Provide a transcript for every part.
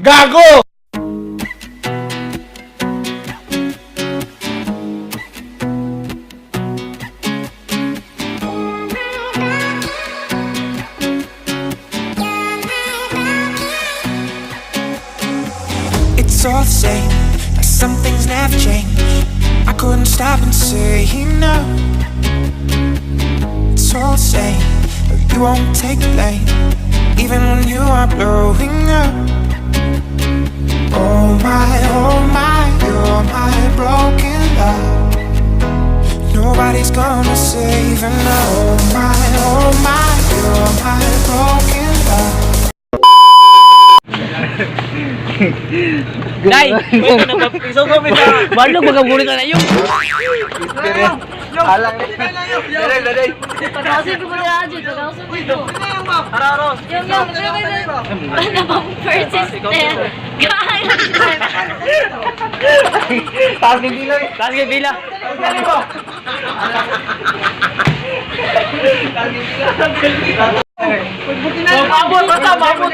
Gago! It's all the same, like some things never change. I couldn't stop and say no. It's all the same, but you won't take the blame, even when you are blowing up. Oh my, you're my broken love. Nobody's gonna save her now. Oh my, you're my broken love. Day! Balog magagulit na yung. Alang. Dali, dali. Pagkausin ko muna, Ajay. Pagkausin ko. Yung, yung, yung, yung, ano bang persistent? Kaya. Taas ng kilo eh. Taas kay pila. Mabot, basta mabot.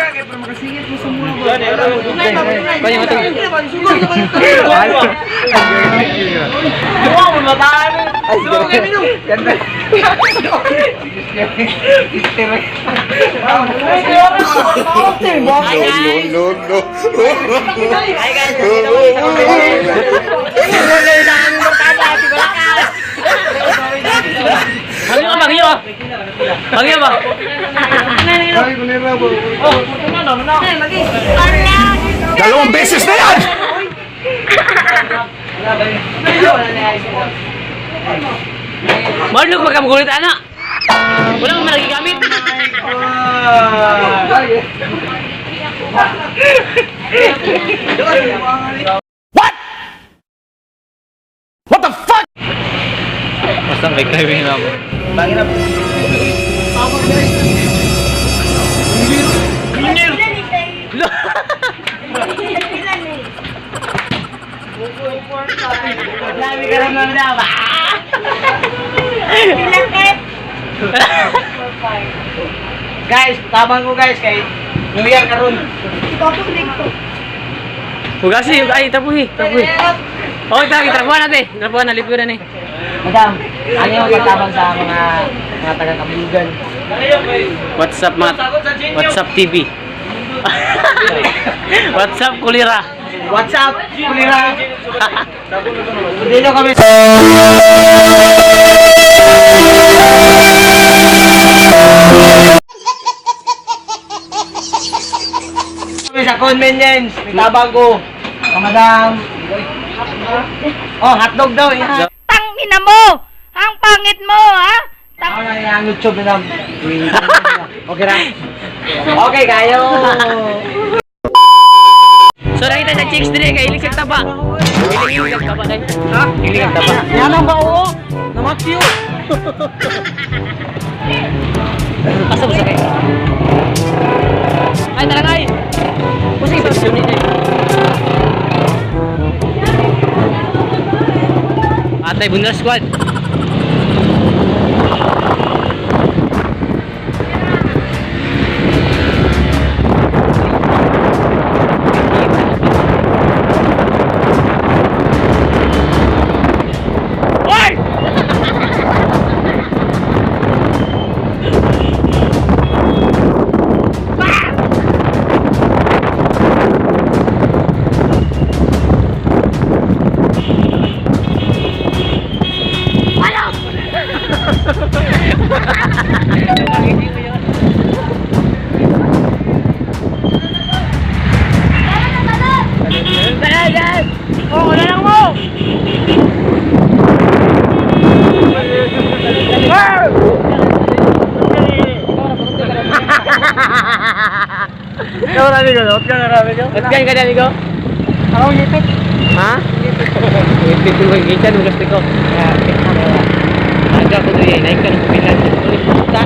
Kaya mo to. Ay, ganda. No, no, no, no. Ay guys, Bagyo ka, bagyo ka. Bagyo ba? Dalawang beses na yan! Balog magagulit ana. Wala mo malagi gamit. What? What the fuck? Basta may kaibigan na ako. Guys, tabang ko guys kay New Year karon. Hugasi, ay tapuhi, tapuhi. Oh, tapuhi, tapuhan natin. Tapuhan na libre na ni. Madam, ano yung pagtabang sa mga mga taga Kabilugan? What's up, Matt? What's up, TV? What's up, Kulira? What's up, Kulira? Dito kami. Kami sa convenience, may tabang ko. Oh, madam. Oh, hotdog daw. Yan. Tang ina mo! Ang pangit mo, ha? Tang Ako na yung YouTube, madam. Okay ra. Okay, kayo. So nakita sa chicks dire kay hilig sa taba. Hilig sa taba dai. Ha? Hilig sa taba. Yan ang bao. Namatyo. Asa mo sakay? Ay tara kay. Usa sa ni dai. Atay Bundar Squad. Hoy! Oh, wala lang mo! Ikaw rami ko, ikaw rami ko. Let's go, ka amigo. Ako ngipit. Ha? Ngipit ko yung gitan, gusto ko. Aga ko doon, naik ka ng pilan. Puta.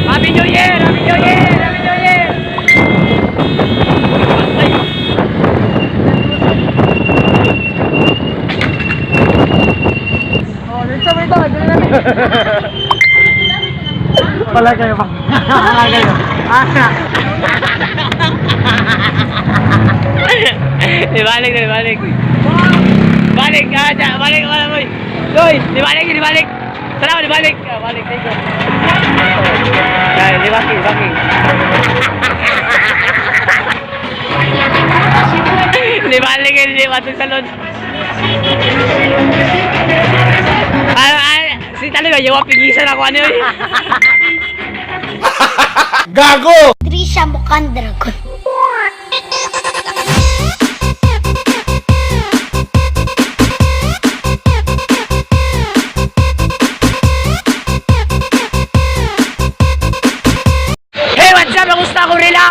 Happy New Year! Happy New Year! Happy New Year! Oh, mo ito. Dali namin. Wala kayo ba? Wala kayo. Ah. Di balik, di balik. Balik, ah, ja, balik, wala mo. Doy, di balik, di balik. Salamat, di balik. Ah, balik, thank you. Dai, di baki, di baki. Di balik, di balik salon. Ah, ah, si talo ba, yawa pigisan ako ano yun. Gago! Trisha mukhang dragon. Hey, what's up? Kamusta ako, Rila?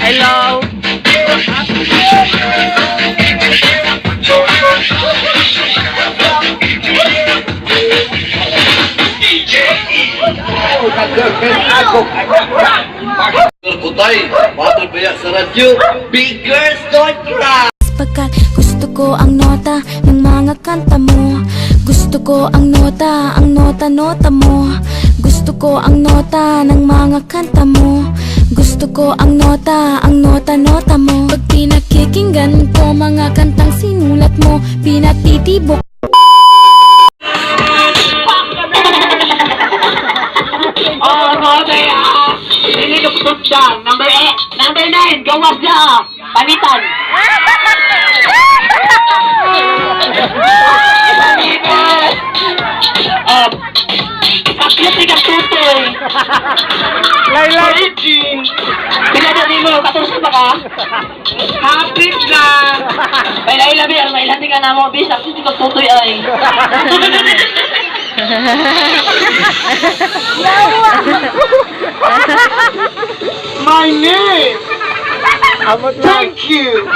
Hello. Kutay, battle pa yan sa radyo. Big girls don't cry! Pagkat gusto ko ang nota ng mga kanta mo. Gusto ko ang nota, ang nota-nota mo. Gusto ko ang nota ng mga kanta mo. Gusto ko ang nota, ang nota-nota mo. Pag pinakikinggan ko mga kantang sinulat mo, pinatitibok Oh, okay, ah. Nililuktot siya. Number 8, number 9, gawas niya. Ah. Palitan. Oh, Kakyat ni Katutoy. Laylay. Pila na mo, 14 ba ka? Hapit na! May lahi labi, ang may lahi ka na mo, bis, ako hindi ka tutoy ay. My name. Amot lang. Thank you.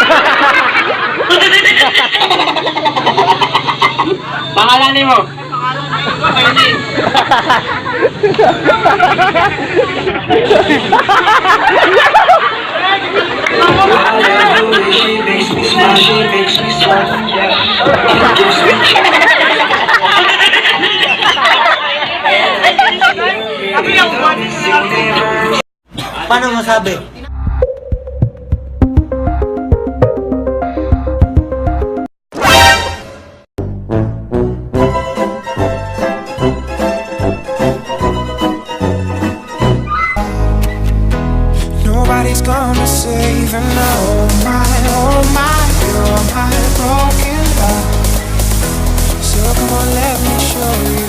Pangalan ni mo? She makes me smile, she makes me smile. Yeah. It gives me Paano masabi? Nobody's gonna save her now. Oh my, you're my broken love. So come on, let me show you.